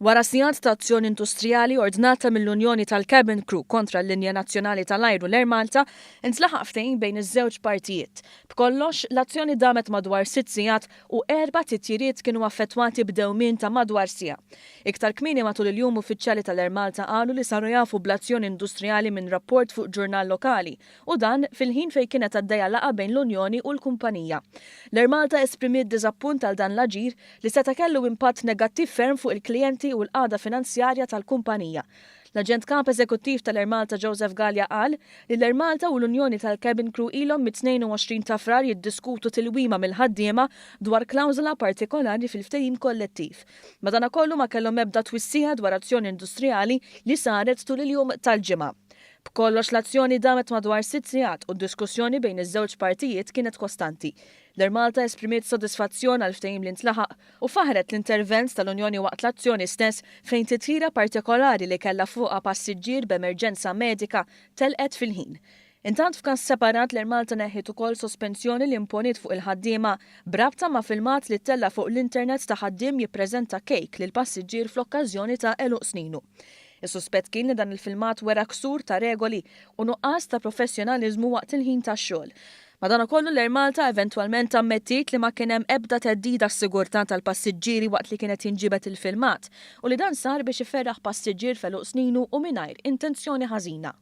Wara sigħat ta' azzjoni industrijali ordnata mill-Unjoni tal-Cabin Crew kontra l-linja nazzjonali tal-ajru l-Air Malta, intlaħaq ftehim bejn iż-żewġ partijiet. B'kollox, l-azzjoni damet madwar sitt sigħat u erba' titjiriet kienu affettwati b'dewmien ta' madwar siegħa. Iktar kmieni matul il-jum uffiċjali tal-Air Malta qalu li saru jafu bl-azzjoni industrijali minn rapport fuq ġurnal lokali u dan fil-ħin fejn kienet għaddejja laqgħa bejn l-Unjoni u l-kumpanija. L-Air Malta esprimiet diżappunt għal dan l-aġir li seta' kellu impatt negattiv ferm fuq il-klijenti u l-qagħda finanzjarja tal-kumpanija. L-Aġent Kap Eżekuttiv tal-Air Malta Joseph Galea qal li l-Air Malta u l-Unjoni tal-Cabin Crew ilhom mit-22 ta' Frar jiddiskutu tilwima mill-ħaddiema dwar klawżola partikolari fil-ftehim kollettiv. Madanakollu ma kellhom ebda twissija dwar azzjoni industrijali li saret tul il-jum tal-Ġimgħa. B'kollox l-azzjoni damet madwar sitt sigħat u d-diskussjoni bejn iż-żewġ partijiet kienet kostanti. L-Air Malta esprimiet sodisfazzjon għall-ftehim li ntlaħaq u faħħret l-intervent tal-Unjoni waqt l-azzjoni stess fejn titjira partikolari li kellha fuqha passiġġier b'emerġenza medika telqet fil-ħin. Intant f'każ separat l-Air Malta neħħiet ukoll sospensjoni li imponiet fuq il-ħaddiema b'rabta ma' filmat li ttella' fuq l-internet ta' ħaddiem jippreżenta kejk lil passiġġier fl-okkażjoni ta' għeluq sninu. Is-suspett kien li dan il-filmat wera ksur ta' regoli u nuqqas ta' professjonaliżmu waqt il-ħin tax-xogħol. Madankollu l-Air Malta eventwalment ammettiet li ma kien hemm ebda theddida għas-sigurtà tal-passiġġieri waqt li kien qed jinġibed il-filmat u li dan sar biex iferraħ passiġġier f'għeluq sninu u mingħajr intenzjoni ħażina.